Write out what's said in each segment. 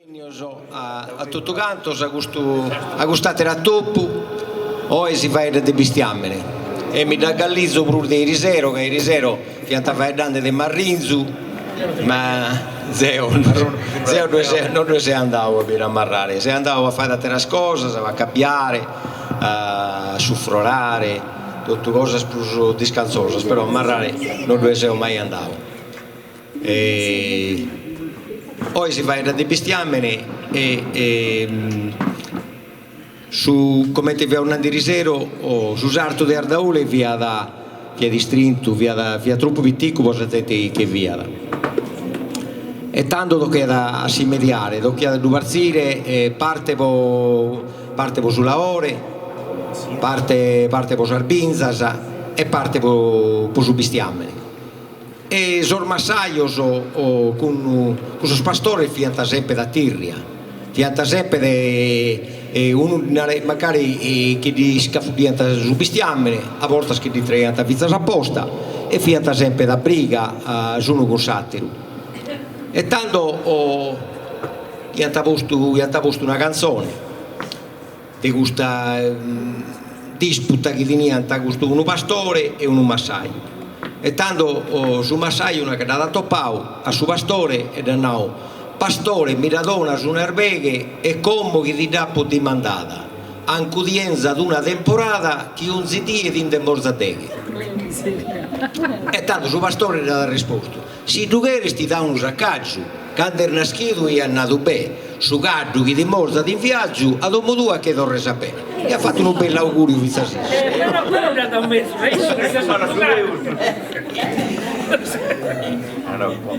Bennios a totu cantos a custu a cust'ateru atopu, oe si faeddat de bistiamene e mi dd'agallizo prus de irisero ca irisero fiant faeddande de marrinzu ma zeo zeo no ddue seu andau a biri a marrare, seu andau a fai ateras cosas, a acapiare, a sufrorare, totu cosas prus discanzosas, però a marrare no ddue seu mai andau. Oe si faeddat de bistiamene e su comente fiaus nande irisero su sartu de Ardaule fiat fiat istrintu, fiat fiat tropu piticu po sa zente chi fiat e tando tochiat a si mediare, tochiat a ddu partzire parte po parte po su laore, parte parte po sas binzas e parte po su bistiamene. E sos massajos cun sos pastores fiant semper a tirria, fiant semper unu mancari chi ddi iscafuddiant su bistiamene, a bortas chi dd'intraiant fintzas a posta, e fiant semper a briga s'unu cun s'ateru. E tando iant postu iant postu una cantzone de custa disputa chi teniant custu unu pastore e unu massaju e tando su massaju nachi dd'at atopau a su pastore e dd'at nau, pastore mi dda donas una erbeghe e como chi ti dd'apo dimandada ancu ti 'enzat una temporada chi onzi die ti nde morza deghe. E tando su pastore dd'at arrespostu, Si ddu cheres ti dao unu sacàgiu, cando est naschidu iat nadu bè, su caddu chi ti morzat in viàgiu a domo tua che torres a pè. E at fatu unu bellu augùriu fintzas issu.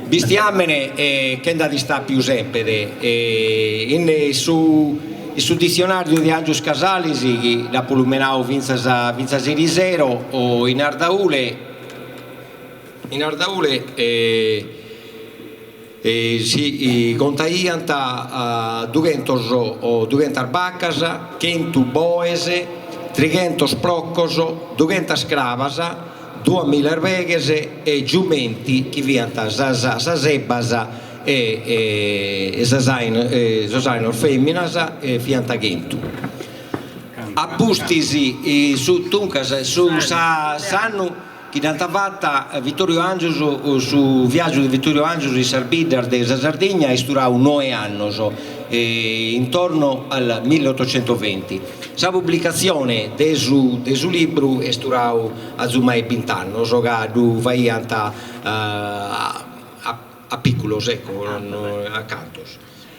Bistiàmene che nd'at istàpiu semper in su in su ditzionàriu de Angius Casalis, chi dd'apu lumenau fintzas fintzas irisero, in Ardaule In Ardaule si contaiant dughentos dughentas bacas, chentu boes, trighentos procos, dughentas crabas, duamilla erbeghes e giumenti chi fiant sas sas ebbas e sas sos ainos feminas fiant chentu. A pustis su duncas su s'annu chi dd'ant fata Vittorio Angius, su viàgiu de Vittorio Angius in sas biddas de sa Sardigna est durau noe annos, intorno al milleottocentoventi. Sa publicatzione de su de su libru est durau azumai bint'annos, ca ddu faiant a a piculos, ecco, a cantos.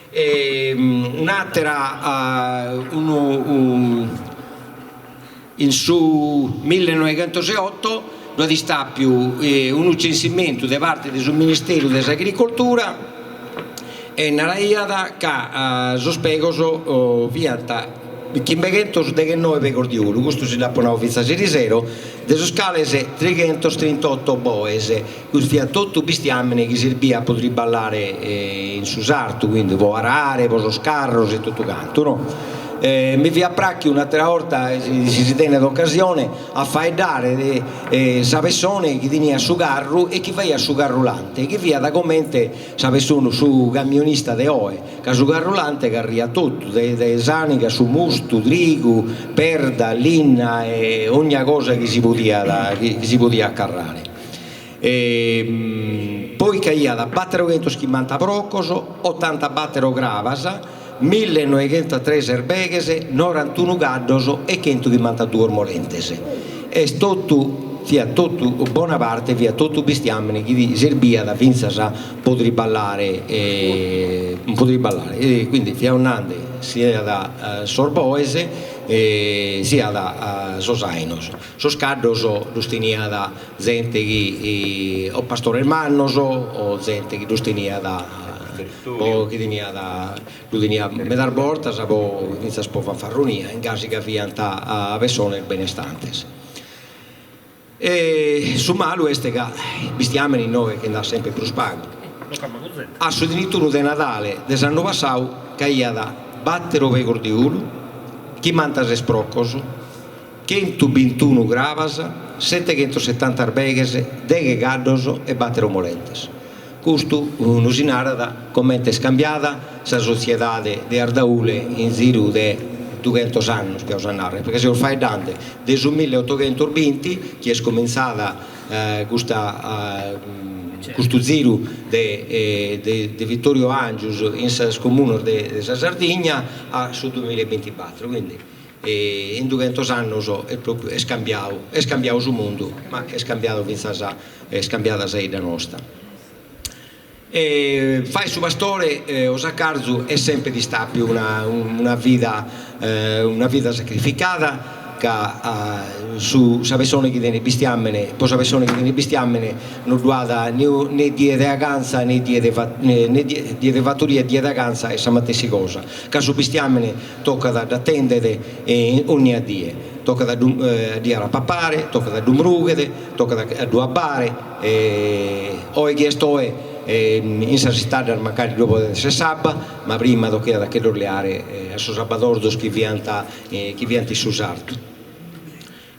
E un'atera unu In su millenoighentoseoto ddu at istàpiu unu censimentu de parte de su Ministeru de s'Agricoltura e naraiat ca sos pegos fiant chimbeghentos deghennoe pegos de 'ulu, custu si dd'apo nau fintzas irisero, de sos cales trighentos trintoto boes, custu fiat totu bistiamene chi serbiat po triballare in su sartu, quindi po arare, po sos carros e totu cantu no. Mi fiat pràchiu un'àtera 'orta, si si tenet ocasione, a faeddare de sa pessone chi teniat su carru e chi faiat su carrulante, chi fiat comente sa pessone, su camionista de oe, ca su carrulante carriat totu, de s'àniga, su mustu, trigu, perda, linna e ogna cosa chi si podiat chi si podiat carrare. E poi c'aiat bateroghentoschimanta procos, otantabatero crabas, millenoighentotres erbeghes, norantunu caddos e chentuchimbantaduos molentes. Est totu, fiat totu, bona parte fiat totu bistiamene chi serbiat fintzas po triballare, po triballare, e quindi fiaus nande siat sos boes e siat sos ainos. Sos caddos ddos teniat zente chi o pastores mannos o zente chi ddos teniat po chi teniat ddu teniat medas bortas po fintzas po fanfarronia in gasi ca fiant pessones benestantes. E su malu est ca bistiamene inoghe che nd'at sempre prus pagu. A su trintunu de Nadale de s'annu passau c'aiat batero pegos de 'ulu, chimbantases procos, Chentubintunu crabas, seteghentosetanta erbeghes, deghe caddos e batero molentes. Custu nos narat comente est cambiada sa sotziedade de Ardaule in ziru de dughentos annos, cheriaus a narrer, perché seus faeddande de su milleotoghentosbinti chi est comintzada custa custu ziru de de Vittorio Angius in sos comunos de sa Sardigna a su duemillaebintibatro, quindi in dughentos annos est propriu est cambiadu est cambiadu su mundu ma est cambiadu fintzas est cambiada sa 'idda nosta. E fai su pastore o s'acarzu est sempri istàpiu una una vida una vida sacrificada ca su sa pessone chi tenit bistiamene po sa pessone chi tenit bistiamene no ddu at ne die de agantza ne die de ne die de fatoria e die de agantza est sa matessi cosa ca su bistiamene tocat a dd'atendere onnia die, tocat a ddu dare a papare, tocat a ddu mrughere, tocat a ddu abbare, oe chi est oe in sas istaddas mancari ddu podet esser s'abba, ma prima tochiat a che ddos leare a sos abbadorzos chi fiant chi fiant in su sartu.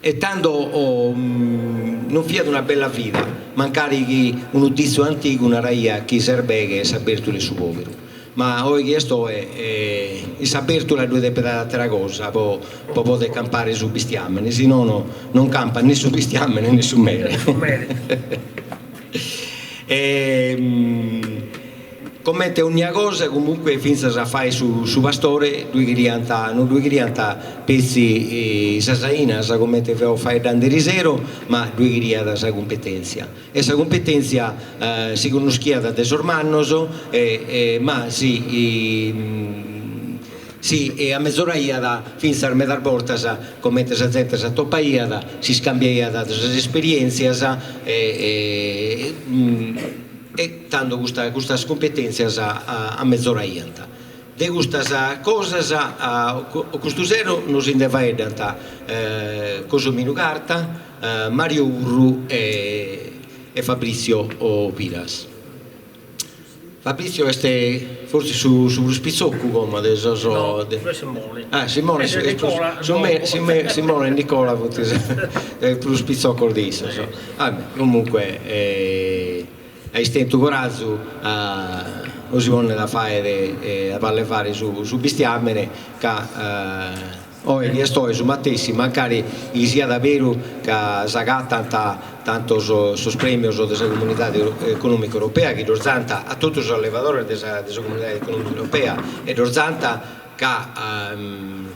E tando non fiat una bella vida, mancari chi unu ditzu antigu naraiat chi s'erbeghe est sa bertula 'e su poveru. Ma oe chi est oe, in sa bertula ddue depet aer atera cosa po po poder campare su bistiamene, si nono non campat ne su bistiamene ne su mere. E Comente ogna cosa comunque fintzas a fai su su pastore ddue cheriant non ddue cheriant petzi sas ainas comente fiaus faeddende erisero ma ddue cheriat sa cumpetèntzia e sa cumpetèntzia si connoschiat de sos mannos e ma si si amezoraiat fintzas medas bortas comente sa zente s'atopaiat s'iscambiaiat sas esperièntzias e E tando custa custas cumpetèntzias amezoraiant. De custas cosas custu sero nos nde faeddant Cosominu Carta, Mario Urru e Fabrizio Piras. Fabrizio est fortzis su su prus pitzocu como de sos No, est Simone. Ah Simone est prus Simone e Nicola funt prus pitzocos de issos. Ah comunque ais tentu corazu a bos ponnere a faghere a allevare su su bistiamene ca oe chi est oe su matessi mancari chi siat beru ca s'agatant tantos sos premios de sa Comunidade Economica Europea chi ddos zant a totus sos allevadores de sa de sa Comunidade Economica Europea e ddos zant ca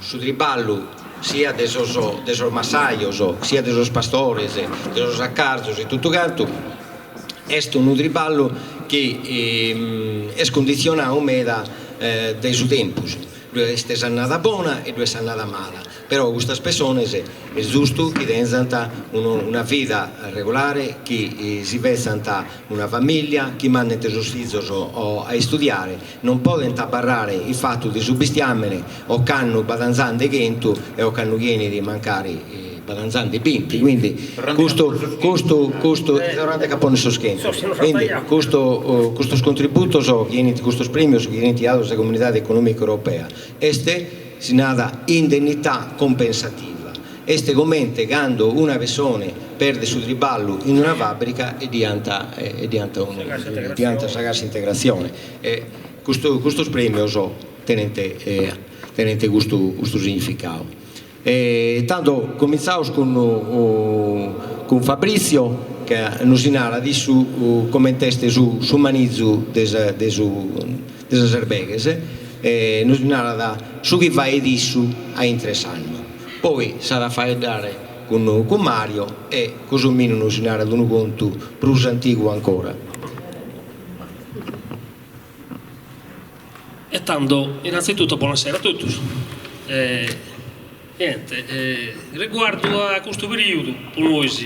su triballu siat de sos de sos massajos, siat de sos pastores, de sos acarzos e totu cantu, est unu triballu chi est cunditzionadu meda dae su tempus, ddu est s'annada bona e ddu est s'annada mala, però custas pessones est giustu chi tenzant una vida regolare, chi si fetzant una familia, chi mandent sos fizos a istudiare Non podent abarrare ifatu de su bistiamene ocannu badanzande chentu e ocannu chi 'enit mancari badanzande binti, quindi custu custu custu torrande a ponni sos chentu, quindi custu custos contributos chi 'enint custos premios chi 'enint 'iados dae sa Comunidade Economica Europea est si narat indennità compensativa, est comente cando una pessone perdet su triballu in una fabbrica e ddi 'iant e ddi 'iant unu ddi 'iant sa cassa integratzione E custu custos premios tenent tenent custu custu significadu. E tando comintzaus cun cun Fabrizio ca nos narat issu comente est su su manizu de sa de su de sas erbeghes e nos narat su chi faet issu a intro 'e s'annu. Poi s'at a faeddare cun cun Mario e Cosominu nos narat unu contu prus antigu ancora. E tando, innanzitutto bonasera a totus. E niente, riguardu a custu periodu, po nois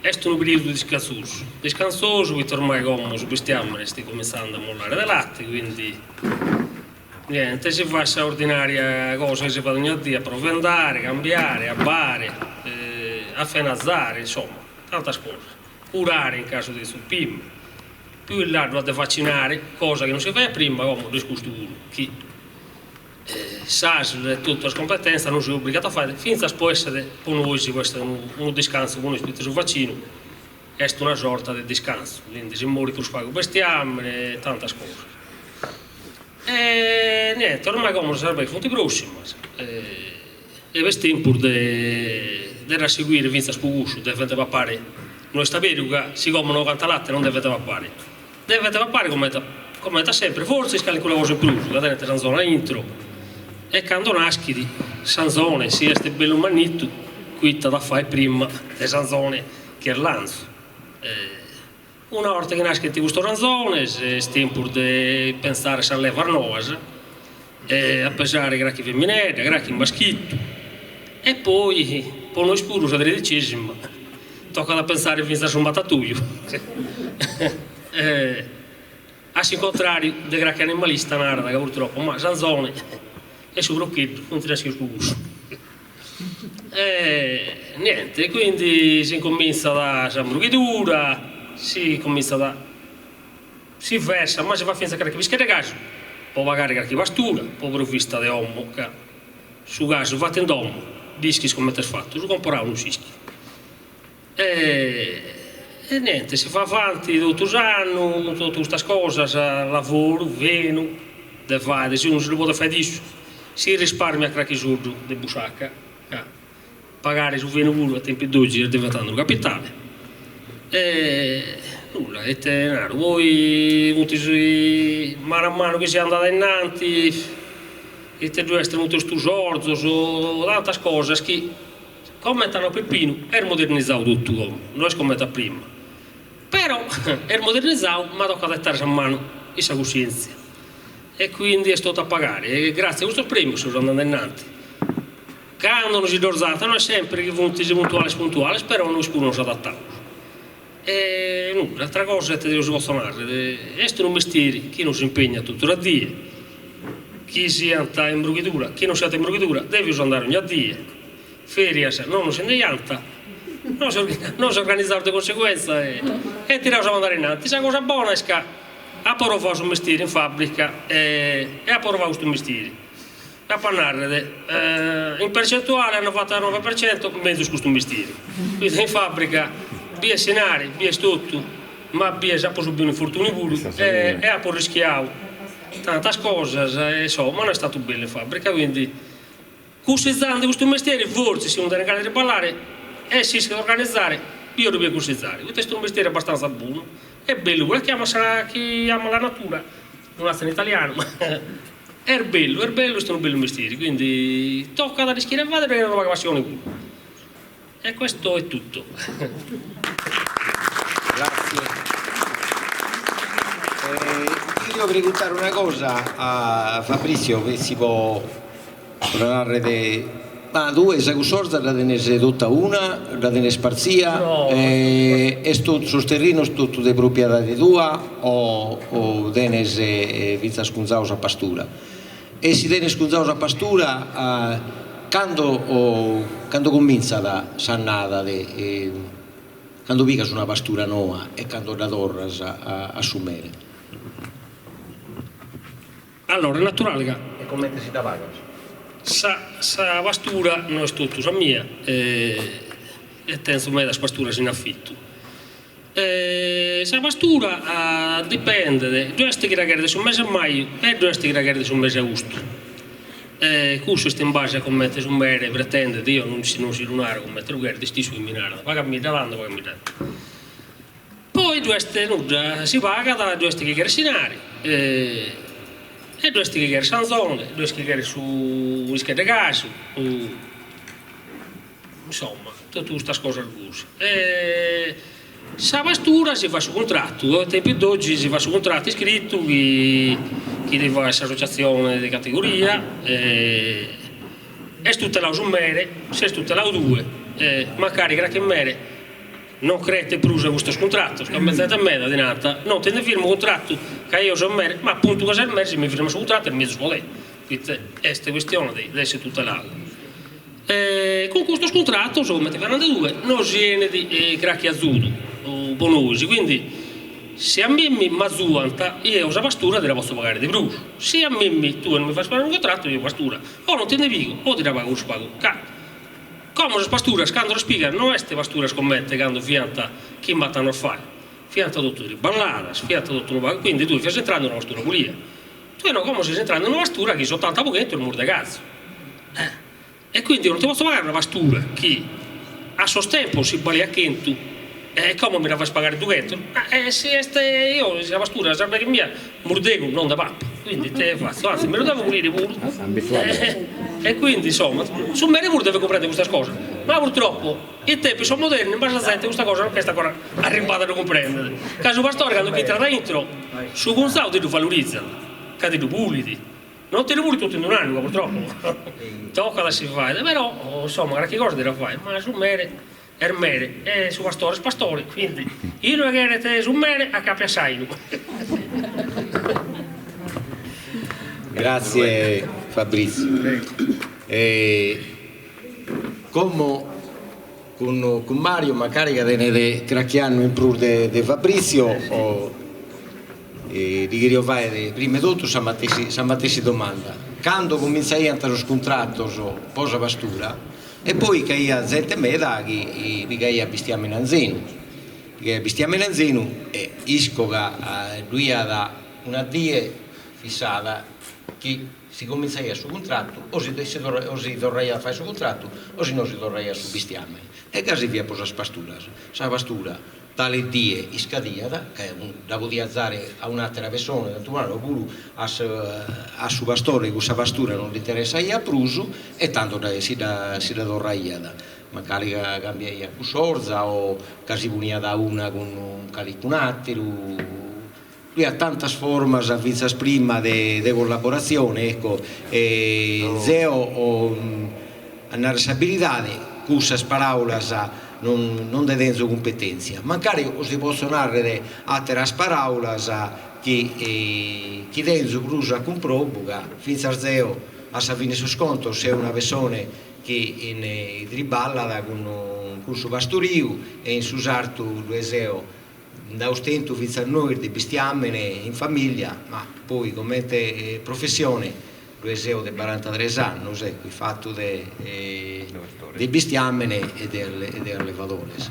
est unu periodu discansosu, discansosu poita ormai como su bestiamene est cumintzende a mollare de late, quindi niente, si fait sa ordinaria cosa chi si fait ogna dia, provendare, cambiare, abbare, afenazare, insomma, tantas cosas. Curare in casu de zupim. Pius in là ddu at de vacinare, cosa chi non si faiat prima, como ddu est custu puru, chi s'ASL e totu sas competenzas nos obligat a fai, fintzas po essere po nois po essere unu discansu po nois, poita su vacinu. Est una sorta de discansu, quindi si morit prus pagu bestiamine e tantas cosas. E niente, ormai como sas arbeghes funt prossimas e est tempus de de ddas seguire fintzas po cussu, devent papare, no est aberu ca si como no 'ogant latte non devent papare, devent papare comente comente a sempre, fortzis calincuna cosa in prus, ca tenent s'anzone aintro e cando naschit s'anzone si est bellu mannitu cuitat a fai prima de s'anzone chi est lanzu. Una 'orta chi naschint custos anzones est tempus de pentzare sas levas noas e a pesare crachi feminedda, crachi maschittu e poi po nois puru sa tredicesima tocat a pentzare fintzas a su mattatoiu a s'incontrariu de crachi animalista narat ca purtroppo ma s'anzone e su procheddu funt naschius po cussu. E niente, quindi si incomintzat sa mrughidura, si comintzat, si versat, ma si fait fintzas carchi pischeddu 'e casu po pagare carchi pastura, po provvista de 'omo, ca su casu fatu in domo dd'ischis comente est fatu, su comporau non s'ischit. E niente, si fait avanti totu s'annu cun totu custas cosas, lavoru, fenu, de fai, si unu si ddu podet fai issu, si risparmiat crachi soddu de busciaca, ca pagare su fenu puru a tempus d'oggi est diventande unu capitale. E nulla, ite naru, poi funt manu a manu chi si andat ainnanti, ite ddu est, funt is tusorzos, tantas cosas chi Comente at nau Peppinu, est modernizau totu como, no est comente a prima. Però est modernizau ma tocat a 'etare sa manu in sa cussièntzia e quindi est totu a pagare e gratzias a custos premios seus andende innanti. Cando nos si ddos zant no est sempre chi funt puntuales puntuales, però nois puru nos adatamus. E nudda, atera cosa ite deo si potzo narrer, est unu mestieri chi nos impegnat totu sa die, chi siant in brughidura, chi non siant in brughidura, devius andare ogna die, ferias non nos nde jant, nos nos organizaus de conseguenza e e tiraus a andare innanti. Sa cosa bona est ca apo provau su mestieri in fabbrica e apo provau custu mestieri Apo a narrer, in percentuale a novantanove per cento menzus custu mestieri, poita in fabbrica bies s'inari, bies totu, ma bies apo subiu un'infortuniu puru e apo rischiau tantas cosas e insoma no est statu bellu in fabbrica, quindi cussizande custu mestieri fortzis si unu tenet gana de triballare e s'ischit organizare eo ddu podia cussizare, poita est unu mestieri abbastanza bonu e bellu puru, chi amat sa chi amat la natura, ddu narat in italianu ma Est bellu, est bellu, est unu bellu mestieri, quindi tocat a dd'ischire fai e unu pagu passione puru. E questo è tutto. Grazie. Ti devo preguntare una cosa a Fabrizio, petzi po narrer Ma tue sa cussorza dda tenes totu a una, dda tenes partzia? No. Est totu, sos terrinos totu de propriedade tua o o tenes fintzas cunzados a pastura? E si tenes cunzados a pastura cando cando comintzat s'annada de cando pigas una pastura noa e cando dda torras a su mere? Allora est naturale ca. E comente si dda pagas? Sa sa pastura no est totu sa mia e tenzo medas pasturas in afitu. Sa pastura dipendet, ddu est chi dda cheret su mese 'e maju e ddu est chi dda cheret su mese 'e austu. Cussu est in base a comente su mere pretendet, eo non si non si ddu naro comente ddu cheret, est issu chi mi narat, pagamidda tando, pagamidda tando. Poi ddu est nudda, si pagat, ddu est chi cheret s'inari e ddu est chi cheret s'anzone, ddu est chi cheret su ischeddu 'e casu, insomma totu custas cosas gosi. Sa pastura si fait su cuntratu, a tempus d'oggi si fait su cuntratu iscritu chi chi ti fait s'associatzione de categoria e est tutelau su mere, ses tutelau tue e mancari crachi mere Non creet prus a custos cuntratos, ca b'est zente meda ti nat, non ti nde firmo cuntratu ca eo so mere, ma apuntu ca ses mere si mi firmas su cuntratu est mezus po te, poite est questione de esser tuteladu. E cun custos cuntratos, comente fia nande tue, nos enit crachi azudu po nois, quindi si a mimmi m'azuant eo sa pastura ti dda potzo pagare de prus, si a mimmi tue non mi fais pagare unu cuntratu eo pastura o non ti nde pigo o ti dda pago prus pagu, ca. Como sas pasturas cando las pigas no est pasturas comente cando fiant chimbant'annos fait, fiant totu triballadas, fiant totu unu pagu, quindi tue fias intrande in una pastura pulia, tue no, como ses intrande in una pastura chi s'otanta po chentu est murdegazu, e quindi eo non ti potzo pagare una pastura chi a sos tempos si baliat chentu e como mi la fais pagare dughentos, ma si est eo sa pastura s'arbeghe mia murdegu non nde papo, quindi ite fatzo, anzi mi lu devo pulire puru e quindi insomma su mere puru devet cumprendere custas cosas, ma purtroppo in tempos sos modernos ma sa zente custa cosa non ch'est ancora arribbada a ddu cumprendere, ca su pastore cando ch'intrat a intro su cunzau ti ddu valorizat, ca ti ddu pulit, non ti ddu pulit totu in d'un'annu ca purtroppo tocat a si fai, però insomma carchi cosa ti dda fait, ma su mere est mere e su pastore est pastore, quindi inue cheret su mere acapiat s'ainu. Grazie Fabrizio. Como cun cun Mario, mancari ca tenet carchi annu in prus de de Fabrizio, ddi cherio fagher prima 'e totu sa matessi sa matessi domanda, cando comintzaiant sos cuntratos po sa pastura E poi c'aiat zente meda chi pigaiat bistiamene anzenu, pigaiat bistiamene anzenu e isco ca ddu iat una die fissada chi si comintzaiat su cuntratu o si o si torraiat a fai su cuntratu o si no si torraiat su bistiamene e gasi fiat po sas pasturas, sa pastura Tale die iscadiat, ca dda podiat zare a un'àtera pessone, tantu male, o puru a a su pastore cussa pastura non dd'interessaiat prus e tando si dda si dda torraiat, mancari ca cambiaiat cussorza o ca si poniat a una cun calicun'àteru. Ddu iat tantas formas fintzas prima de de collaboratzione, ecco, e zeo a narrer sa beridade cussas paraulas non non nde tenzo cumpetenzia, mancari bos potzo narrer ateras paraulas chi chi tenzo prus a cumprobu ca fintzas zeo a sa fine 'e sos contos seo una pessone chi in triballat cun cun su pastoriu e in su sartu ddue seo Nd'aus tentu fintzas nois de bistiamene in familia, ma poi comente professione ddue seo de barantatres annos, ecco, ifatu de de bistiamene e de de allevadores.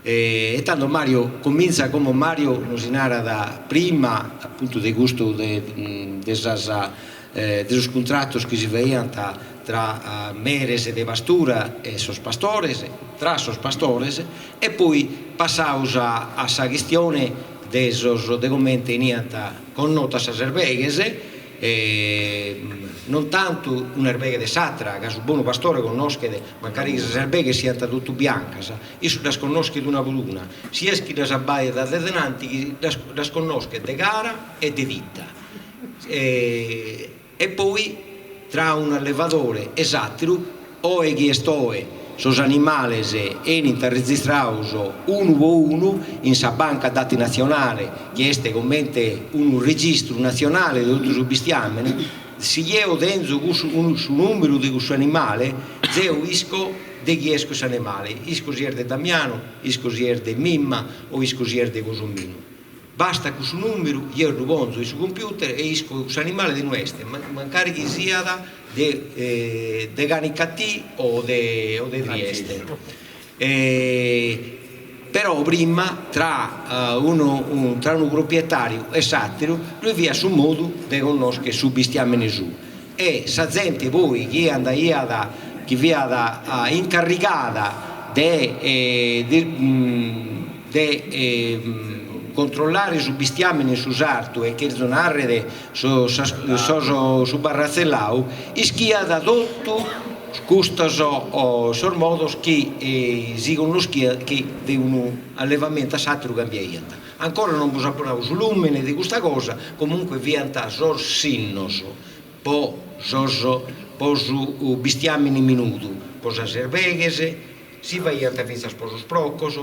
E tando Mario, cominza como Mario nos narat prima appuntu de custu de de sas de sos cuntratos chi si faiant tra meres de pastura e sos pastores, tra sos pastores, e poi passaus a sa chistione de sos de comente 'eniant connotas sas erbeghes, non tantu un'erbeghe de s'atra, ca su bonu pastore connoschet, mancari chi sas erbeghes siant totu biancas, issu ddas connoschet una po una, si est chi ddas abbaidat de denanti chi ddas connoschet de cara e de tita. E poi tra un'allevadore e s'àteru, oe chi est oe, sos animales 'enint arregistrados unu po unu in sa banca dati natzionale, chi est comente unu registru natzionale de totu su bistiàmene, si jeo tenzo cussu su nùmeru de cussu animale, zeo isco de chi est cussu animale, isco si est de Damiano, isco si est de Mimma o isco si est de Cosuminu. Bastat cussu numeru, jeo ddu ponzo in su computer e isco s'animale de inue est, mancari chi siat de de Canicattì o de o de Trieste. Però prima tra unu tra unu proprietariu e s'atteru ddue fiat su modu de connoscher su bistiamene suu e sa zente poi chi andaiat chi fiat incarrigada de de de controllare su bistiamene in su sartu e cherzo narrer sos su barratzellau ischiat totu custos sos modos chi si connoschiat chi de unu allevamentu a s'ateru cambiaiant. Ancora non bos apo nau su lumene de custa cosa, comunque fiant sos sinnos po sos po su bistiamene minudu, po sas erbeghes, Si faiant fintzas po sos procos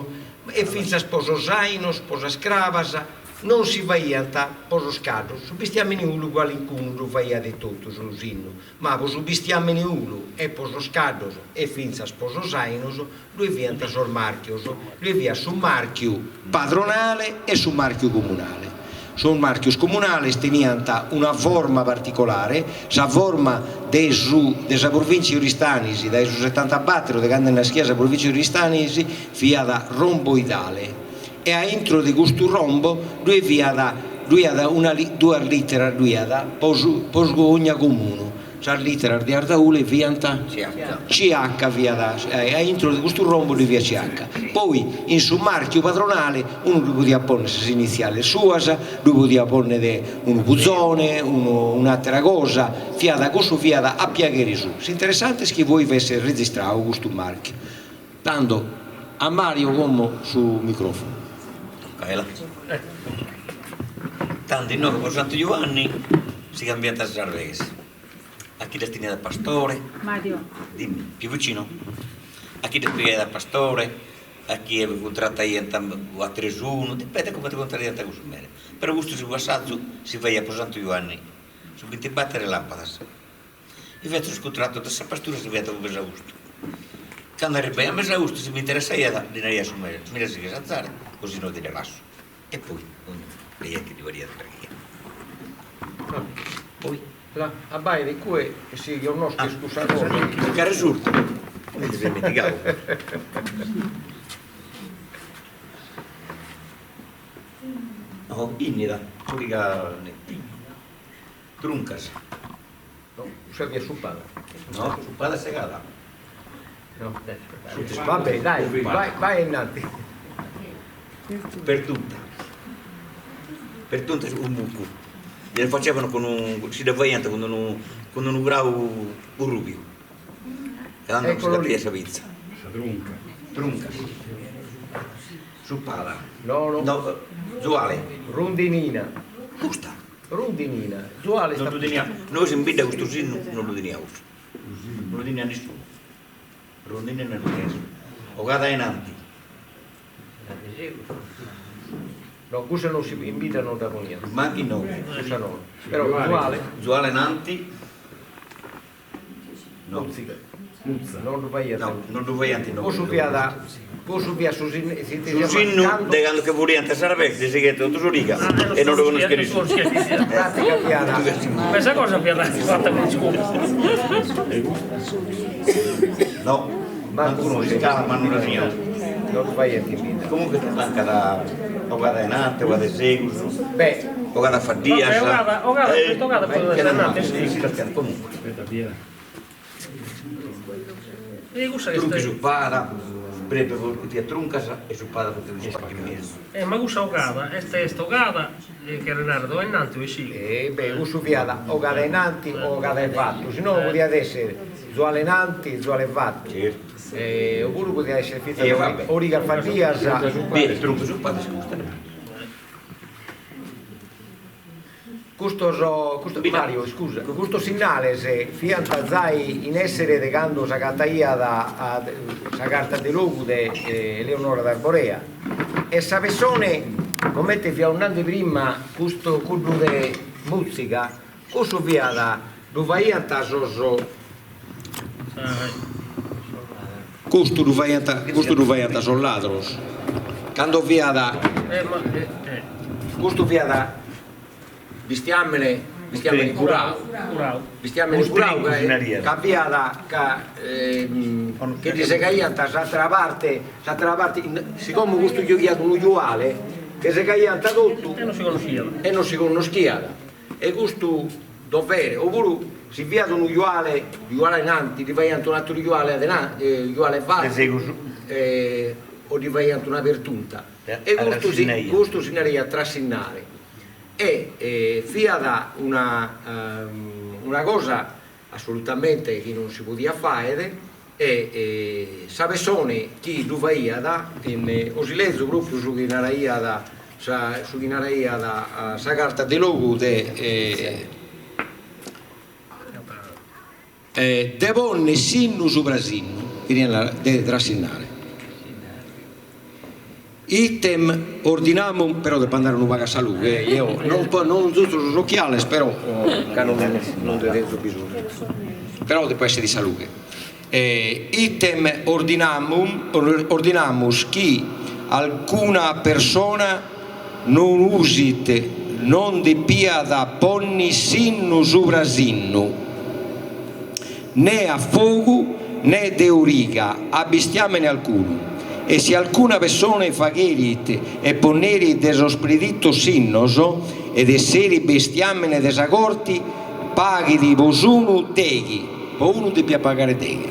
e fintzas po sos ainos, po sas crabas, non si faiant po sos caddos, su bistiamene ulu calincunu ddu faiat etotu su sinnu, ma po su bistiamene ulu e po sos caddos e fintzas po sos ainos ddue fiant sos marchios, ddue fiat su marchiu padronale e su marchiu comunale. Sos màrchios comunales teniant una forma particolare, sa forma de su de sa provìntzia 'e Oristanis dae su setantabàtero, de cando est naschia sa provìntzia 'e Oristanis, fiat romboidale e a intro de custu rombo ddue fiat ddue iat una duas lìteras ddue iat po su po ogna comunu. Sas lìteras de Ardaule fiant CH fiat a intro de custu rombo ddu fiat CH. Poi in su màrchiu padronale unu ddu podiat pònnere sas initziales suas, ddu podiat pònnere unu puzone, unu un'àtera cosa, fiat cussu fiat a piaghere suu. S'interessante est chi poi fessit registradu custu màrchiu. Tando a Mario como su micròfonu. Tando inoghe po Santu Giuanni si cambiant sas arveghes, a chi ddas teniat a pastore, Mario. Dimmi, più vicino? A chi ddas pigaiat a pastore, a chie cuntrataiant a tres unu, dipendet comente cuntrataiant cun su mere, però custu su passazu si faiat po Santu Giuanni, su bintibattero 'e lampadas. Invece sos cuntratos de sa pastura si faiant po mesaustu. Cando arribaiat mesaustu si m'interessaiat ddi naraiat su mere, mi dda sighis a zare o si no ti dda lasso. E poi ognunu faiat chi ddi pariat praghiat. Poi. Là, abbàida in cue e si connosches cussa cosa. Ca resurtat, mi ndi seu ismentigau. No, innida, s'origa Truncas. No, cussa fiat supada. No, supada segada. No. Va bene, dai, vai, vai innanti. Pertunta. Pertunta est unu bucu. Dda facevano cun unu, si dda faiant cun unu, cun unu brau urrubiu. Tando si fadiat sa pizza. Sa trunca. Truncas. Supada. No, no. No, zuale. Rundinina. Custa. Rundinina, zuale Non ddu teniaus, nois in bidda custu sinnu non ddu teniaus, non ddu teniat nisciunu, rundinina non ddu teniat nisciunu, 'ogada a innanti. No, cussa non si, in bidda non dda poniant. Mancu inoghe. Cussa no, però zuale. Zuale innanti. No. Muzziga. Non ddu faiant. No, non ddu faiant inoghe. Cussu fiat, cussu fiat su sinnu, Su sinnu de cando che furiant sas arveghes si sighiant totu s'origa e non ddu connoschiat nisciunu. Pratica fiat. Ma sa cosa fiat fata cun iscopu. No, mancu nois, iscala ma non dda teniaus. Non ddu faiant in bidda. Comunque mancat 'ogada a innanti, 'ogada a segus. Beh. 'Ogada faddias. Vabbè, 'ogada, 'ogada, custa 'ogada podet esser innanti e segus. Comunque. E cussa est. Trunchi supada, prepe fiat truncas e supada cun unu spaccu in mesu. Eh ma cussa 'ogada est est 'ogada cheret narrer o a innanti o a segus. E beh cussu fiat 'ogada a innanti o 'ogada 'e fatu, si no podiat esser zuale innanti zuale fatu. Certu. O puru podiat esser finzas origas faddias. Beh, trunchi supada est custa. Custos, custos, Mario, iscusa, custos sinnales fiant zai in essere de cando s'agataiat sa Carta de Logu de Eleonora d'Arborea e sa pessone, comente fiaus nande prima, custu, cuddu de Mutziga, cussu fiat, ddu faiant sos Custu ddu faiant, custu ddu faiant sos ladros, cando fiat, custu fiat bistiamene, bistiamene furau, bistiamene furau ca fiat ca che ddi segaiant s'atera parte, s'atera parte, sigomu custu giughiat unu giuale, che segaiant totu e non si connoschiat E custu dovere, opuru si fiat unu giuale, giuale innanti, ddi faiant un'ateru giuale adenanti, giuale fatu, o ddi faiant una pertunta. E custu si custu si naraiat trassinnare. E fiat una una cosa assolutamente chi non si podiat fàere e sa pessone chi ddu faiat, in 'os lezo propriu su chi naraiat sa su chi naraiat sa Carta de Logu de de ponni sinnu subra sinnu, cheriat narrer de trassinnare. Item ordinamum, però depo andare unu pagu a sa lughe, jeo non non zuto sos occhiales però ca non non nde tenzo bisonzu, però depo essere in sa lughe. Item ordinamum, ordinamus chi alcuna persona non usit. Non depiat ponni sinnu subra sinnu, ne a fogu ne de origa a bistiamene alcunu, e si alcuna pessone fagherit e ponnerit de sos predittos sinnos, et esserit bestiamene de sa corti, paghit po s'unu deghi, po unu depiat pagare deghi.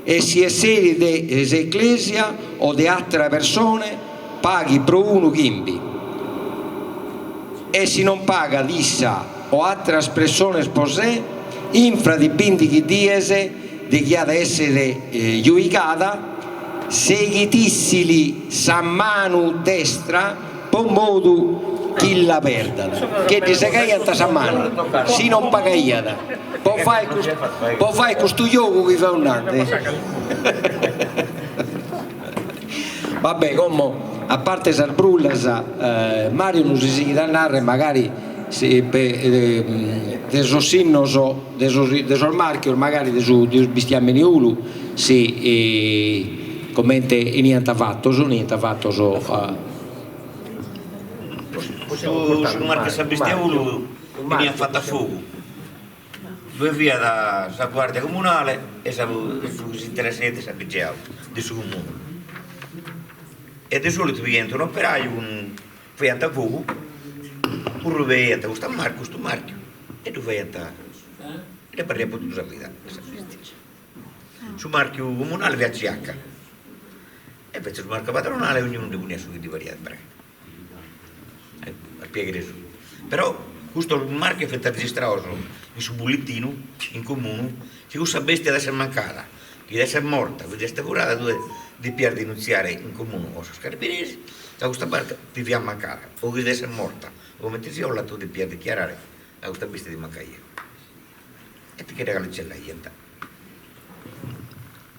E si esserit de s'ecclesia o de attera persone, paghit pro unu chimbi. E si non pagat issa o atteras pressones po se, infra de bindighi dies de chi at a essere juigada, seghitissili sa manu destra po modu chi la perdat, che ddi segaiant sa manu si non pagaiat, po fai po fai custu giogu chi feus nande. Va bè, como a parte sas brullas, Mario nos sighit a narrer magari si de sos sinnos de sos de sos marchios magari de su de su bistiamene 'olu si comente 'eniant fatos, 'eniant fatos Su su marchiu 'e sa bestia 'olu 'eniat fatu a fogu, ddue fiat sa guardia comunale e sa su chi s'interessaiat de s'abigeau de su comunu e de solitu pigaiant un'operaiu cun faiant fogu, urrubeiant custa marca custu marchiu e ddu faiant e dd'abarriat po totu sa vida sa bestia. Su marchiu comunale fiat CH e invece su marchiu padronale ognunu ddi poniat su chi ddi pariat bravu, a piaghere suu. Però custos marchios fiant registrados in su bulletinu in comunu, si cussa bestia at esser mancada, chi at esser morta, chi est furada tue depias denuntziare in comunu o a sos carabineris ca custa barca ti fiat mancada o chi at esser morta o comente si 'ollat tue depias dichiarare ca custa bestia ti mancaiat e ti che dda cancellaiant.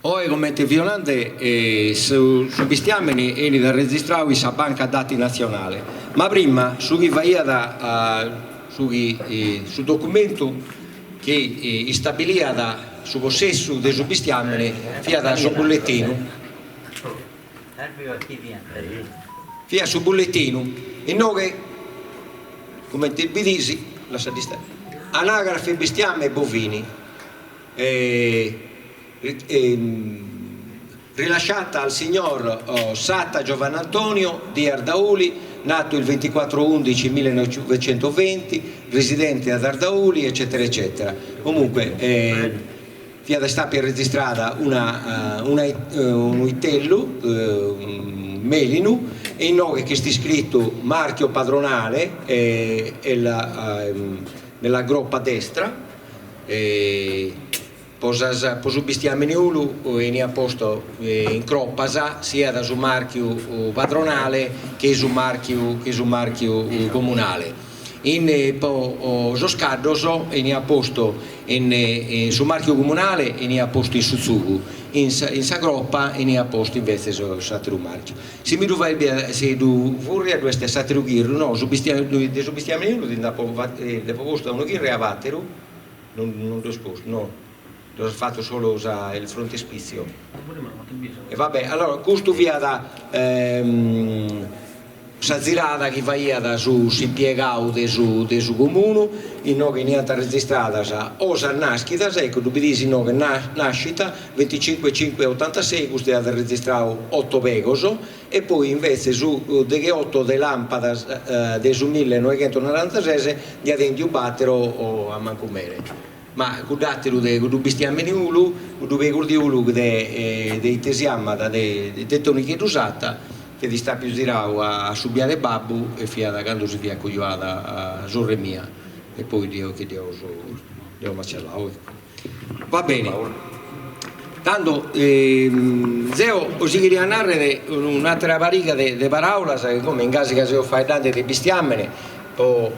Oe comente fio nande su bistiamene 'enit arregistrau in sa banca dati natzionale, ma prima su chi faiat su chi su documentu chi istabiliat su possessu de su bistiamene fiat su bulletinu, fiat su bulletinu, inoghe comente bidis, lassade istare, anagrafe bistiame bovini Rilasciata al signor Satta Giovannantonio di Ardauli, nato il 24 11 1920, residente ad Ardauli, eccetera eccetera. Comunque fiat istapia registrada una una unu itellu melinu e inoghe ch'est iscritu marchio padronale e la nella groppa destra e Po sas po su bistiamene 'olu 'eniat postu in cropas siat su marchiu padronale che su marchiu che su marchiu comunale. In po sos caddos 'eniat postu in in su marchiu comunale 'eniat postu in su tzugu, in sa in sa cropa 'eniat postu invetzes s'ateru marchiu. Si mi ddu fais biri si ddu furrias ddu est s'ateru chirru, no su bistiamene de su bistiamene 'olu ti nd'apo nd'apo postu a unu chirru e a ateru Non non ddu as postu, no, ddu as fatu solu sa il frontespizio. E va bè, allora custu fiat sa zirada chi faiat su s'impiegau de su de su comunu, inoghe 'eniant registradas o sas naschidas, ecco ddu bidis inoghe nascita venticinque cinque ottantasei, custu iat registrau otto pegos e poi invece su degheoto de làmpadas de su millenoighentonorantases nd'iat 'endiu bàtero a mancu mere. Ma cudd'àteru de cuddu bistiàmini 'ulu, cuddu pegus de 'ulu de de ite si 'amat de de Tonicheddu Satta, fiat istàpiu zirau a su biad'e babbu e fiat candu si fiat cojuada sorre mia e poi dd'eus chi dd'eus dd'eus macellau. Va bene. Tando zeo bos cheria narrer un'atera pariga de paraulas chi como in gasi ca seus faeddende de bistiamene po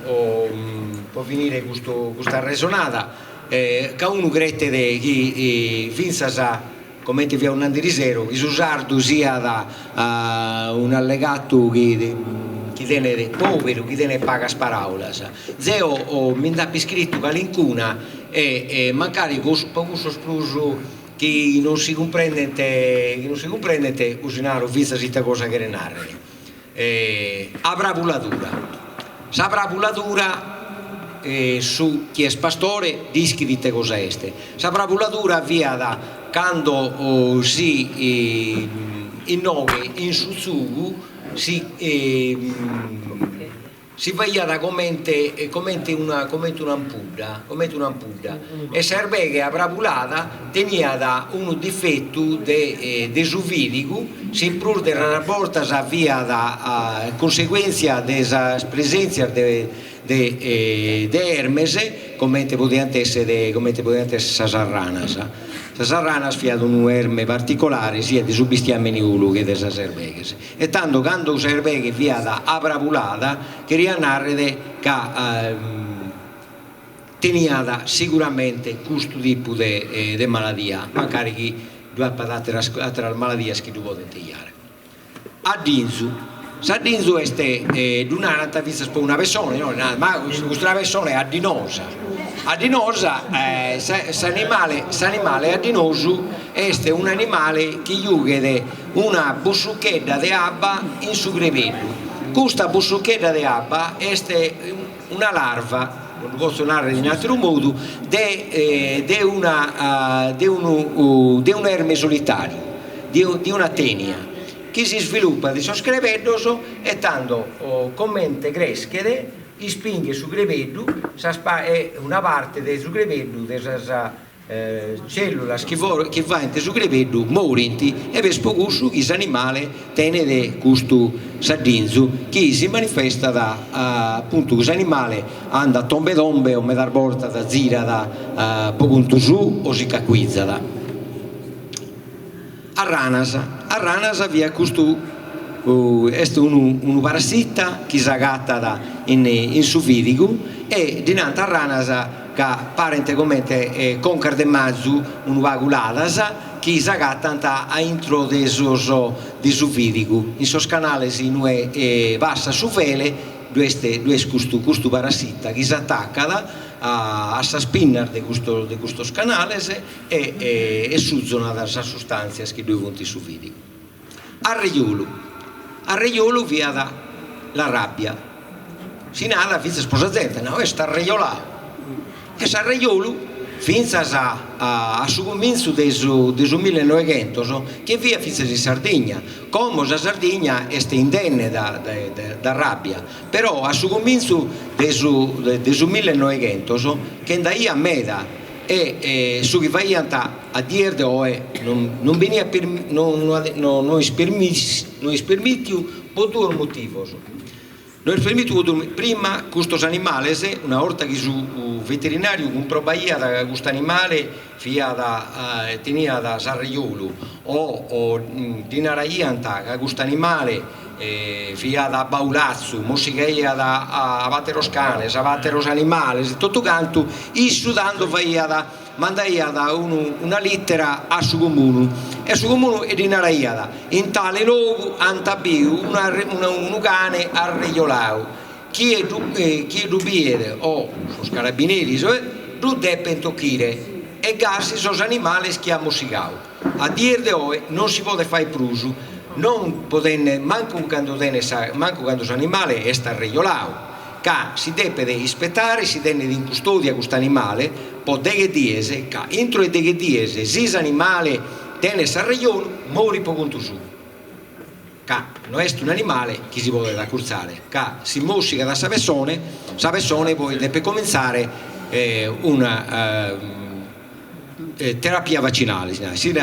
po finire custu custa arresonada ca unu cretet chi finzas comente fiaus nande erisero chi su sardu siat un'allegatu chi chi tenet poberu chi tenet pagas paraulas zeo mi nd'apo iscritu calincuna e mancari po cussos prus chi non si cumprendent chi non si cumprendent bos naro finzas ite cosa cheret narrer aprapuladura. Sa prabuladura, su chi est pastore dd'ischit ite cosa est, sa prabuladura fiat cando si inoghe in su tzugu si Si faiat comente comente una comente un'ampudda comente un'ampudda e sa 'erbeghe aprabulada teniat unu difetu de de su fìdigu, s'in prus de sas bortas fiat cunseguèntzia de sas presèntzias de de de 'ermes comente podiant esser comente podiant esser sas arranas. Sas arranas fiat unu 'erme particolare siat de su bistiamene 'olu che de sas 'erbeghes. E tando cando sa 'erbeghe fiat aprabulada cheriat nàrrere ca teniat siguramente custu tipu de de maladia, mancari chi ddu apat àteras àteras maladias chi ddu podent jare. Addinzu. S'addinzu est, ddu narant fintzas po una pessone, no, narant ma custa pessone est addinosa. Addinosa, s'animale s'animale addinosu est un'animale chi giughet una bussuchedda de abba in su crebeddu. Custa bussuchedda de abba est una larva, non ddu potzo nàrrere in àteru modu, de de una de unu de un'erme solitàriu, de una tenia, chi si isvilupat in sos crebeddos e tando comente creschet ispinghet su crebeddu sas e una parte de su crebeddu de sas Cèllulas chi chi faent su crebeddu morint e est po cussu chi s'animale tenet custu s'addinzu chi si manifestat apuntu chi s'animale andat tombe tombe o medas bortas zirat po contu suu o si cacuizat. Arranas, arranas fiat custu est unu unu parassita chi s'agatat in in su fìdigu e ddi nant arranas ca parent comente concas de mazu unu pagu ladas chi s'agatant a intro de sos de su fìdigu, in sos canales in ue passat su fele ddu est ddu est custu custu parassita chi s'atacat a sas pinnas de custos de custos canales e e suzonat sas sustàntzias chi ddoi funt in su fìdigu. Arrejolu. Arrejolu fiat la rabbia. Si narat fintzas po sa zente, no, est arrejolau. E s'arrejolu fintzas a su cumintzu de su de su millenoighentos che fiat fintzas in Sardigna. Como sa Sardigna est indenne da da rabbia, però a su cumintzu de su de su millenoighentos che nd'aiat meda e su chi faiant a dies de oe non beniat no est permìtiu po duos motivos, no est permìtiu po duos prima custos animales una 'orta chi su veterinàriu cumprobaiat ca custu animale fiat teniat s'arrejolu o ddi naraiant ca custu animale fiat baulatzu, mossigaiat a àteros canes, a àteros animales e totu cantu, issu tando faiat, mandaiat unu una lìtera a su comunu e su comunu ddi naraiat, in tale logu ant biu unu cane arrejolau, chie ddu chie ddu biet o sos carabineris ddu depent ochire e gasi sos animales chi at mossigau. A dies de oe non si podet fai prus, non podende mancu cando tenet sa mancu cando s'animale est arrejolau, ca si depet ispetare, si tenet in custodia cust'animale po deghe dies, ca intro 'e deghe dies si s'animale tenet s'arrejolu morit po contu suu, ca no est un'animale chi si podet acurtzare, ca si mossigat a sa pessone, sa pessone poi depet comintzare una Terapia vacinale, si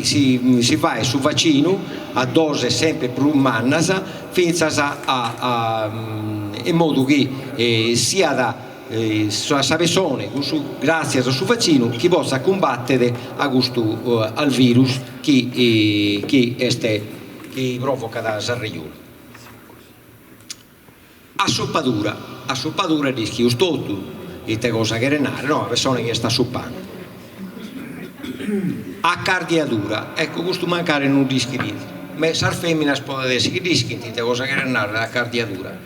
si si faet su vacinu a doses sempre prus mannas fintzas a a in modu chi siat sa pessone cun su gràtzias a su vacinu chi potzat cumbatere a custu al virus chi chi est chi provocat s'arrejolu. Assupadura, assupadura dd'ischius totu ite cosa cheret narrer, no, una pessone chi est assupande. Acardiadura, ecco custu mancari non dd'ischit, me sas feminas podet esser chi dd'ischint ite cosa cheret narrer acardiadura.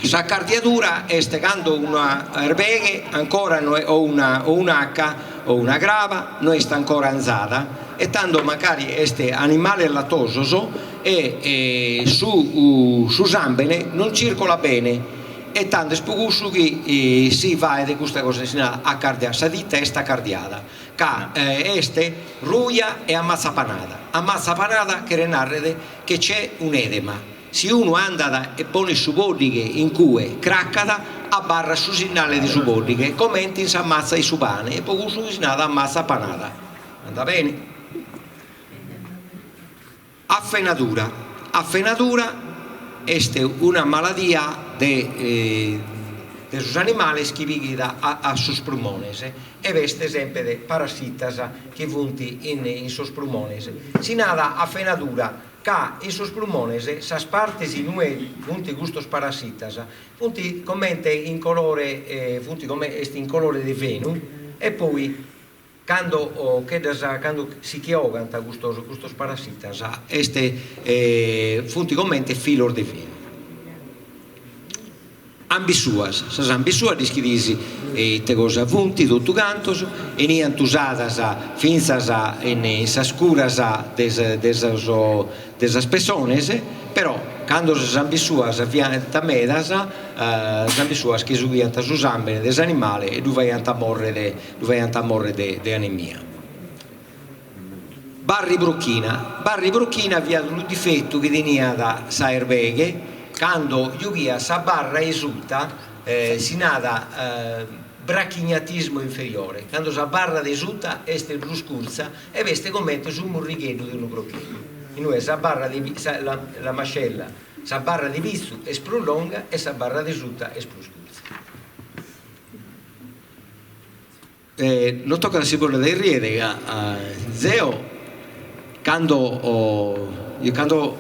S'acardiadura est cando una erbeghe ancora no o una o un'aca o una craba no est ancora anzada e tando mancari est animales latosos e su su sambene non circolat bene. E tando est po cussu chi si faet custa cosa, si narat acardiada, sa tita est acardiada, ca est ruja e amatzapanada, amatzapanada cheret narrer che c'è un'edema, si unu andat e ponet su poddighe in cue cracat, abarrat su sinnale de su poddighe, comente in sa matza 'e su pane, e po cussu chi si narat amatzapanada, andat beni? Afenadura. Afenadura est una maladia de de sos animales chi pighit a sos prumones e b'est semper parassitas chi funt in in sos prumones. Si narat afenadura ca in sos prumones sas partes in ue funt custos parassitas funt comente in colore funt comente est in colore de fenu e poi Cando cheddas cando si che 'ogant custos custos parassitas est funt comente filos de fenu. Ambissuas, sas ambissuas dd'ischides ite cosa funt totu cantos, 'eniant usadas fintzas in sas curas de de sos de sas pessones, però cando sas ambissuas fiant medas, sas ambissuas che sughiant su sambene de s'animale e ddu faiant morrer Ddu faiant morrer de de anemia. Barribruchina. Barribruchina fiat unu difetu chi teniat sa erbeghe cando giughiat sa barra 'e suta, si narat brachignatismo inferiore, cando sa barra de suta est prus curtza e b'est comente su murrigheddu de unu procheddu, inue sa barra de la la mascella, sa barra de pitzu est prus longa e sa barra de suta est prus curtza. Non tocat a si pònnere a irriere ca zeo cando cando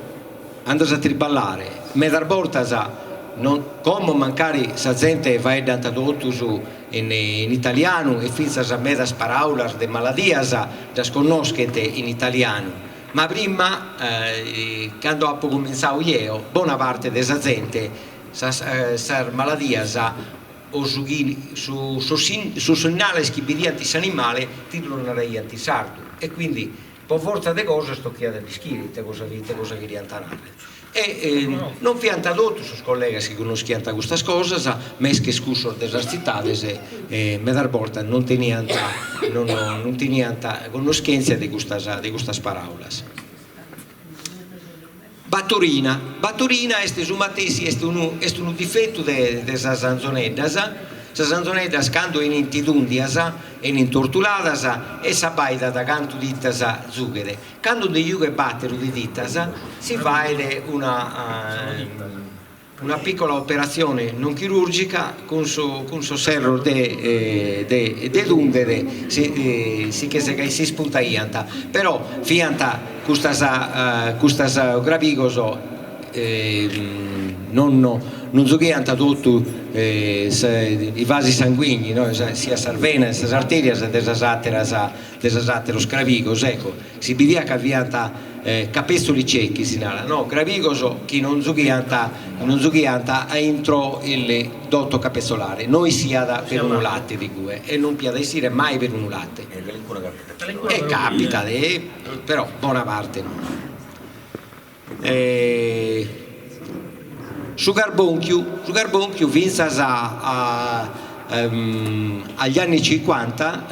andas a triballare medas bortas non como mancari sa zente faeddant totus in italianu e fintzas medas paraulas de maladias ddas connoschent in italianu, ma prima cando apo cumintzadu jeo bona parte de sa zente sas sas maladias o su chi sos sinnales chi bidiant in s'animale ti ddu naraiant in sardu e quindi po fortza de cosas tochiat a dd'ischire ite cosa ite cosa cheriant narrer. E non fiant totus sos collegas chi connoschiant custas cosas, mesches cussos de sas tzitades medas bortas non teniant non teniant connoschentzia de custas de custas paraulas. Batorina, batorina est su matessi, est unu est unu difetu de de sas anzoneddas, sas anzoneddas cando 'enint tundias 'enint tortuladas e s'abbaidat cantu titas zughet, cando nde jughet bateru de titas si faet una Una piccola operatzione non chirùrgica cun su cun sos serros de de de tùndere si si che segaiat si ispuntaiant, però fiant custas custas crabigos non non zughiant totu i vasi sanguigni no siat sas venas sas arterias de sas ateras de sas ateros crabigos ecco Si bidiat ca fiant capezzoli ciechi, si narat, no, crabigos chi non zughiant non zughiant a intro il dotto capezzolare, no essiat perunu latte de igue e non piat essire mai perunu latte. E capitat, però bona parte no. Su carbonchiu, su carbonchiu fintzas a agli anni cincuanta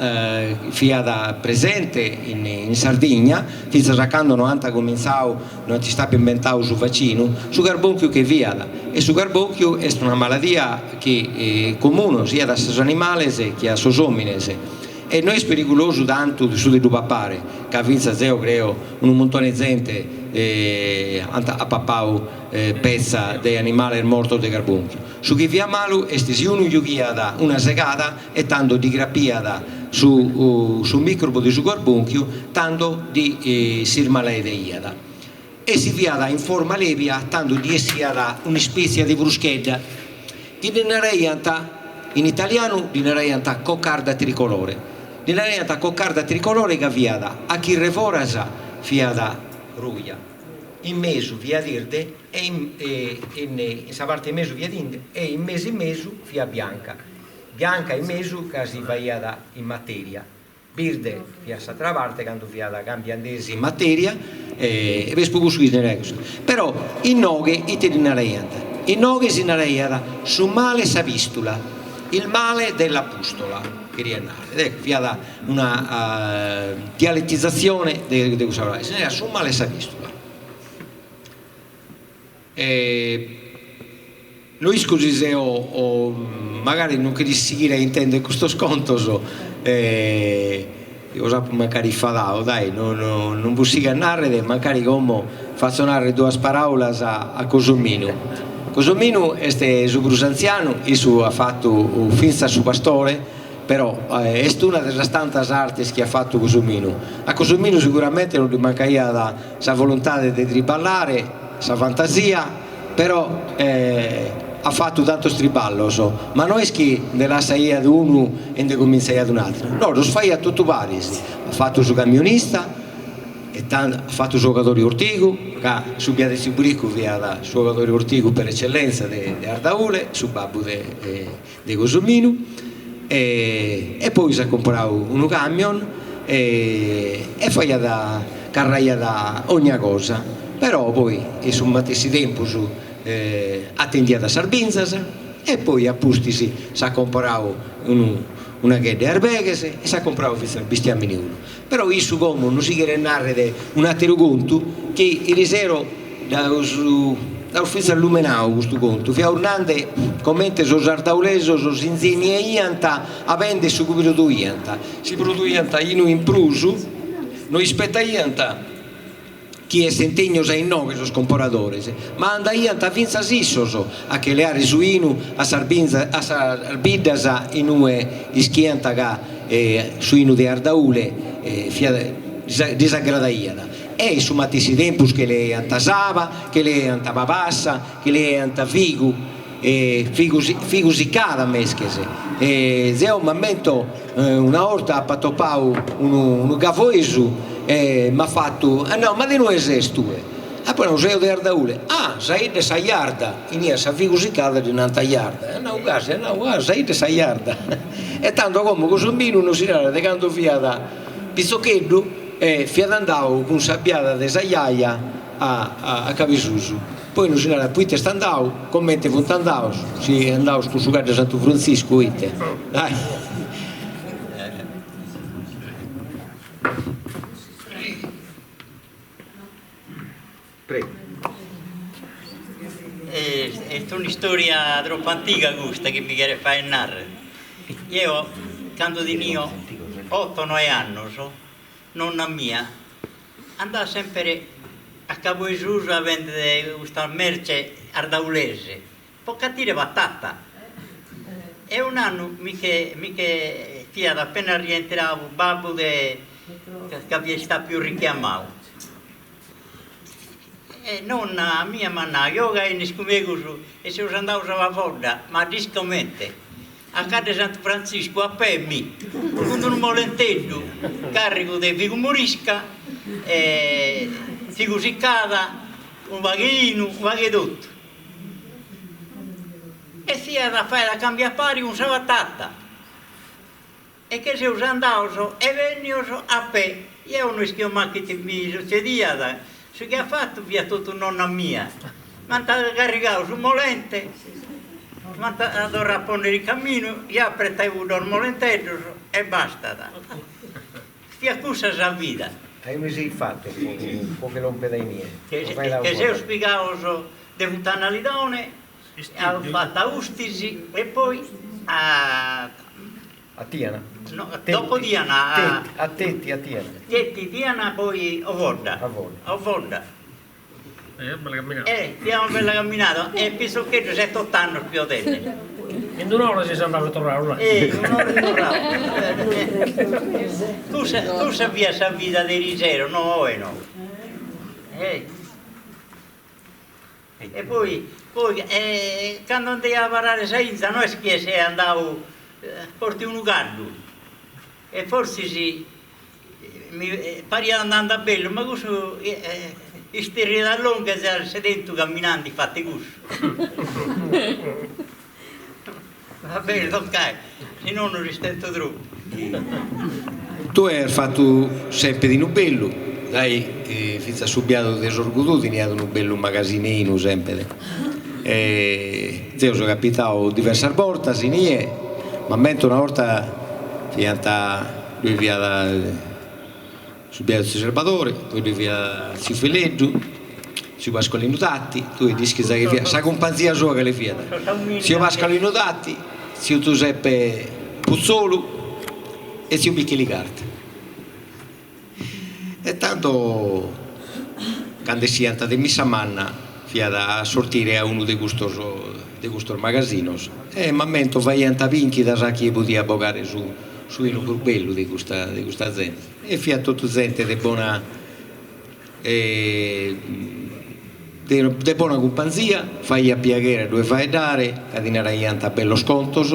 fiat presente in Sardigna, fintzas a cando no ant cumintzau, no ant istadu imbentau su vacinu, su carbonchiu che fiat e su carbonchiu est una maladia chi comunu siat a sos animales chi a sos omines E no est perigulosu tantu su de ddu papare, ca fintzas deo creo unu muntone 'e zente ant at papau petza de animales mortos de carbònchiu. Su chi fiat malu est si unu giughiat una segada e tando ddi crapiat su su microbu de su carbònchiu, tando ddi s'ismalaidaiat. E si fiat in forma lèbia tando ddi essiat un'ispètzia de fruschedda chi ddi naraiant, in italianu ddi naraiant coccarda tricolore, ddi naraiant coccarda tricolore ca fiat a chirr'e foras fiat ruja, in mesu fiat 'irde e in in sa parte 'e mesu fiat 'irde e in mesu in mesu fiat bianca, bianca in mesu ca si faiat in materia Birde fiat s'atra parte candu fiat cambiandesi materia e est po cussu chi si naraiat cussu. Però inoghe ite ddi naraiant? Inoghe si naraiat su male 'e sa pistula, il male della pustola, cheriat narrer, ecco, fiat una dialetizatzione de cussa paraula, si naraiat su male 'e sa pistula. E no isco si seo magari non cherides sighire a intender custos contos e bos apo mancari ifadadu, dai, no non bos sigo a narrer, mancari como fatzo narrer duas paraulas a Cosominu. Cosominu est su prus antzianu, issu at fatu fintzas su pastore, però est una de sas tantas artes chi at fatu Cosominu. A Cosominu siguramente non ddi mancaiat sa voluntade de triballare, sa fantasia, però at fatu tantos triballos, ma no est chi nde lassaiat unu e nde comintzaiat un'ateru, no, ddos faiat totu paris, at fatu su camionista e tando at fatu su 'ogadori ortigu, ca su biadu 'e tziu Bricu fiat su 'ogadori ortigu per eccellenza de Ardaule, su babbu de de Cosuminu e poi s'at comporau unu camion e faiat carraiat ogna cosa, però poi in su matessi tempus atendiat a sas binzas e poi a pustis s'at comporau unu una chedda 'e arbeghes e s'at comporau finzas bistiamini unu. Però issu como nos si cheret narrer un'ateru contu chi irisero dd'aus dd'aus finzas lumenau custu contu, fiaus nande comente sos ardaulesos s'inzeniaiant a bender su chi produiant, si produiant 'inu in prus, no ispetaiant chi essent 'ennios a inoghe sos comporadores, ma andaiant fintzas issos a che leare su 'inu a sas binzas a sas biddas in ue ischiant ca su 'inu de Ardaule fiat ddis agradaiat e in su matessi tempus che leaiant saba, che leaiant pabassa, che leaiant figu e figu figu siccada mesches e zeo m'ammento una 'orta apo atopau unu unu gavoesu e m'at fatu, at nau, ma de inue ses tue? Apo nau, seo de Ardaule, ah sa 'idda 'e sa jarda, inie sa figu siccada ddi nant jarda, at nau gasi, at nau, ah sa 'idda 'e sa jarda e tando como Cosuminu nos si narat de cando fiat pitzocheddu e fiat andau cun sa biada de sa jaja a a Cabesusu. Poi nos si narat poite est andau, comente funt andaus, si andaus cun su caddu 'e Santu Frantziscu o ite. Dai. Prego. Est un'istoria tropu antiga custa chi mi cheret fagher narrer. Jeo cando tenio oto noe annos, nonna mia Andat sempere a Cabu 'e Susu a bendere custa merce ardaulese po ch'atire patata. E un'annu mi che mi che fiat appena rientrau babbu de ca fiat istau richiamau. E nonna mia m'at nau, gioga 'enis cun megus e seus andaus a Ovodda, ma dd'is comente A caddu 'e Santu Frantziscu a pè mi, cun unu molenteddu carrigu de figu morisca e figu siccada, unu pagu 'e 'inu, unu pagu 'e totu. E fiat a fai a cambiu a pari cun sa patata. E che seus andaus e bennios a pè, jeo no ischio mancu ite mi sutzediat, su chi at fatu fiat totu nonna mia, m'ant carrigau su molente, m'ant torrau a ponnere in caminu, jeo apretai cuddos molenteddos e bastat. Fiat cussa sa vida. A inue seis fatos po che lompere a inie? Che seus pigaos de Funtana Lidone Aus fatu a Ustis e poi a. A Tiana? No, dopo Tiana a. A Teti, a Tiana. Teti, Tiana, poi Ovodda. Ovodda. Eh, bella camminada. Eh, fiat una bella camminada e pitzocheddu set'ot'annos pio tenni. In d'un'ora seis andaus e torraus, dai. Eh, in un'ora e torraus. Cussa, cussa fiat sa vida de erisero, no oe no. Eh. E poi, poi cando andaia a parare sa 'inza no est chi essere andau forti unu caddu e forsis mi pariat andende a bellu, ma cussu isterriat a longu e s'est tentu camminandi fatu cussu. Va bene, toccai, si no no ristento tropu. Tue as fatu sempre 'inu bellu, dai, fintzas su biadu de Sorgu tuu teniat unu bellu magasininu sempre. E zeo so capitau diversas bortas inie, m'ammento una 'orta fiant, ddoi fiat su biadu tziu Sarbadore, poi ddoi fiat tziu Feleddu, tziu Pasqualinu Tatti, tui dd'ischis chi fiat sa cumpanzia sua cale fiat, tziu Pasqualinu Tatti, tziu Zuseppe Putzolu e tziu Micheli Carta. E tando cando essiant de missa manna fiat a sortire a unu de custos de custos magasinos e m'ammento faiant binchidas a chie podiat bogare su su 'inu prus bellu de custa de custa zente e fiat totu zente de bona de bona cumpanzia, faiat piaghere a ddue faeddare ca ti naraiant bellos contos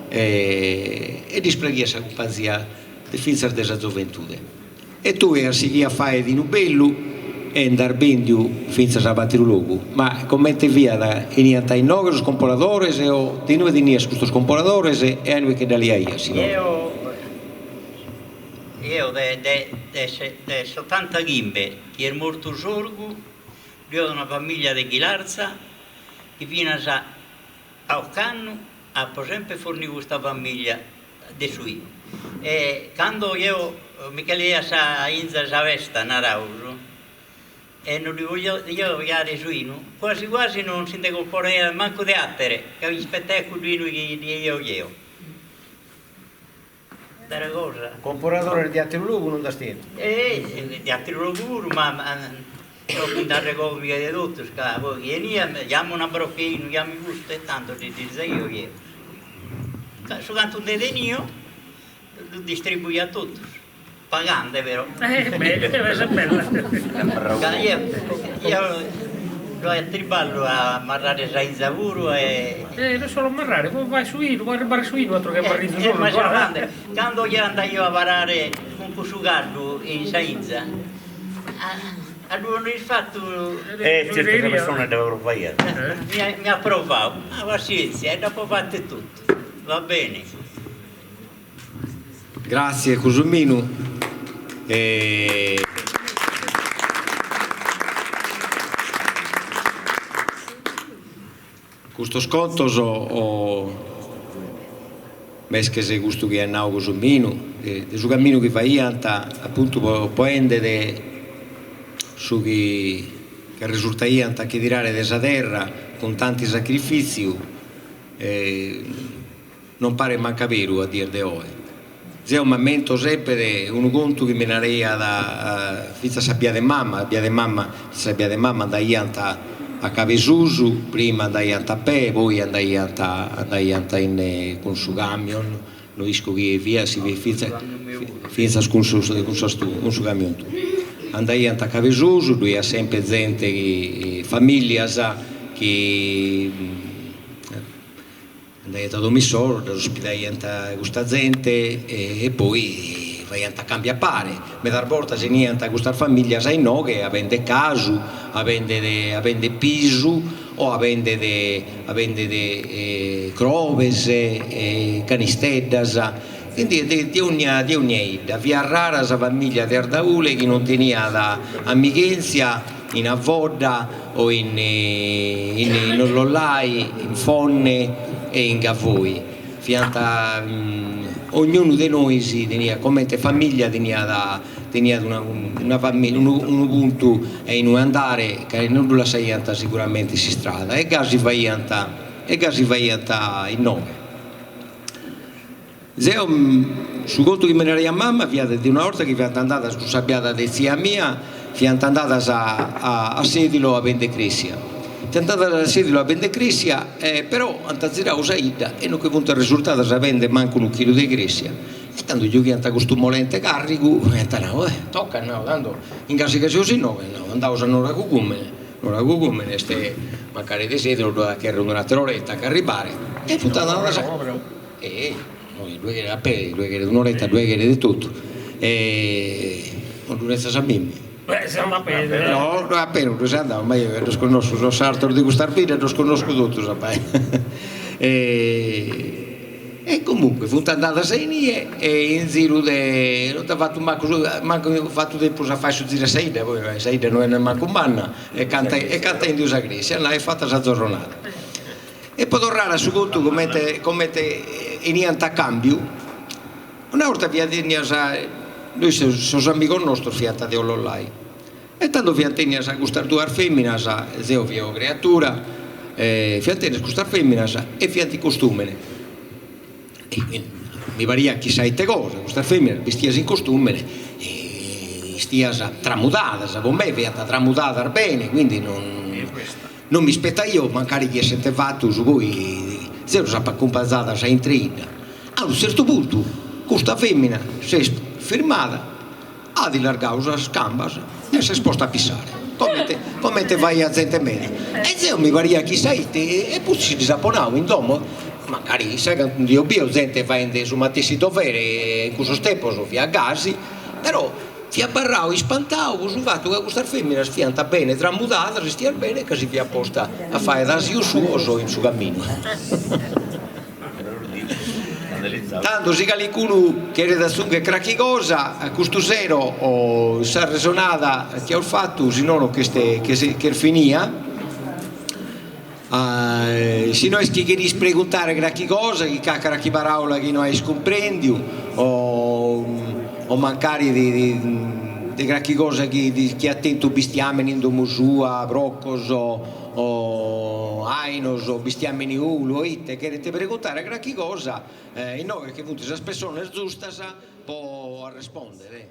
e ddis praghiat sa cumpanzia fintzas de sa zoventude. E tui as sighiu a fai 'inu bellu e nd'as bendiu fintzas a àteru logu, ma comente fiat, 'eniant a inoghe sos comporadores o de inue tenias custos comporadores e a inue che dda liaias si no? Eo de de de s'otantachimbe chi est mortu sorgu, ddu at una familia de Ghilarza chi finas a ocannu apo sempre fornidu custa familia de su 'inu e cando jeo mi che leia sa 'inza 'e sa festa, naraus, e no ddi podia leare su 'inu, quasi quasi non si nde comporaiat mancu de àtere, ca ispetaiat cuddu 'inu chi ddi 'eio jeo. Bella cosa. Comporadores de àteru logu non nd'as tentu? E de àteru logu puru, ma no mi nd'arregordo miga de totus, ca poi chi 'eniat, giami una brocca 'e 'inu, giami custu e tando ddi ddis daio jeo. Ca su cantu nde tenio ddu distribuio a totus, pagande però. Eh beh, est bella. Ca jeo jeo ddu aiat triballu a marrare sa 'inza puru e. Eh non solu a marrare, po fai su 'inu, po arribbare a su 'inu atru che marrizu solu. Ma cando jeo andaio a parare cun cussu caddu in sa 'inza a ddu 'onri isfatu. Eh certu sa persona dda provaiat. Mi at provau, ma passienzia e dd'apo fatu e totu, va beni. Grazie Cosuminu e custos contos o mesches custu chi at nau Cosuminu de su caminu chi faiant apuntu po 'ende de su chi arresurtaiant a che tirare de sa terra cun tanti sacrifitziu Non paret mancu beru a dies de oe. Zeo m'ammento semper unu contu chi mi naraiat fintzas sa bia de mama, bia de mama, sa bia de mama andaiant a cabesusu, prima andaiant a pee, poi andaiant andaiant in cun su camion, no isco chie fiat, si fiat fintzas fintzas cun su cun sos cun su camion. Andaiant a cabesusu, ddu iat semper zente chi familias chi Andaiant a domo issoro, ddas ospidaiant custa zente e poi faiant cambiu a pare, medas bortas 'eniant custas familias a inoghe a bender casu, a bender a bender pisu o a bender a bender crobes e canisteddas, quindi de de ogna de ogna 'idda, fiat rara sa familia de Ardaule chi non teniat amighenzia in Ovodda o in in Ollollai, in Fonne e in Gavoi, fiant ognunu de nois teniat comente familia teniat teniat una una familia unu unu puntu a inue andare ca non ddu lassaiant sicuramente in s'istrada e gasi faiant e gasi faiant inoghe. Zeo su contu chi mi naraiat mama fiat de una 'orta chi fiant andadas cun sa biada de tzia mia, fiant andadas a a Sedilo a bender cresia. Fiant andadas a Sedilo a bender cresia e però ant zirau sa 'idda e non che funt arresurtadas a bender mancu unu chilu de cresia. E tando giughiant custu molente carrigu e ant nau, eh tocat nau, tando in gasi ca seus inoghe, nau, andaus a Noragugumene, Noragugumene est mancari de Sedilo ddu at a cherrer un'atera oretta a ch'arribare e funt andadas a E no, ddue cheret a pei, ddue cheret un'oretta, ddue cheret de totu. E non ddu netzas a mimmi. Beh, si andat a pei. No, no a pei non ddu seu andau, ma eo ddos connosco sos sartos de custas biddas, ddos connosco totus a pei. E comunque funt andadas a inie e in ziru de, no ant fatu mancu su, mancu fatu tempus a fai su ziru 'e sa 'idda, poi sa 'idda no est nemmancu manna, e canta e canta 'endiu sa cresia, a nai est fata sa zorronada. E po torrare a su contu comente comente 'eniant a cambiu, una 'orta fiat 'ennia sa, nois sos amigos nostros fiant de Ollollai E tando fiant 'ennias custas duas feminas, zeo fio creatura, fiant 'ennias custas feminas e fiant in costumene. E mi pariat chissà ite cosa, custas feminas bistias in costumene e istias tramudadas, po me fiant tramudadas bene, quindi non non mi ispettaio mancari chi essent fatu su poi zeo ddas apo acumpanzadas a intre 'idda. A unu zertu puntu custa femina s'est firmada At illargau sas cambas e s'est posta a pissare, comente comente faiat zente meda. E zeo mi pariat chissà ite e pustis ddis apo nau in domo, mancari chissà cantu nd'io bio zente faende su matessi dovere in cussos tempos fiat gasi, però fia abarrau ispantau po su fatu ca custas feminas fiant bene tramudadas, istias bene ca si fiat posta a fai adasios suos in su caminu. Tando si calicunu cheret atzungher crachi cosa, custu sero s'arresonada chi aus fatu si nono ch'est ch'est finia, si no est chi cheriis preguntare crachi cosa, chi c'at crachi paraula chi no ais cumprendiu o mancari de crachi cosa chi at tentu bistiamene in domo sua, procos o ainos o bistiamini 'olu o ite cherent preguntare crachi cosa, inoghe che funt sas pessones giustas po arrespondere.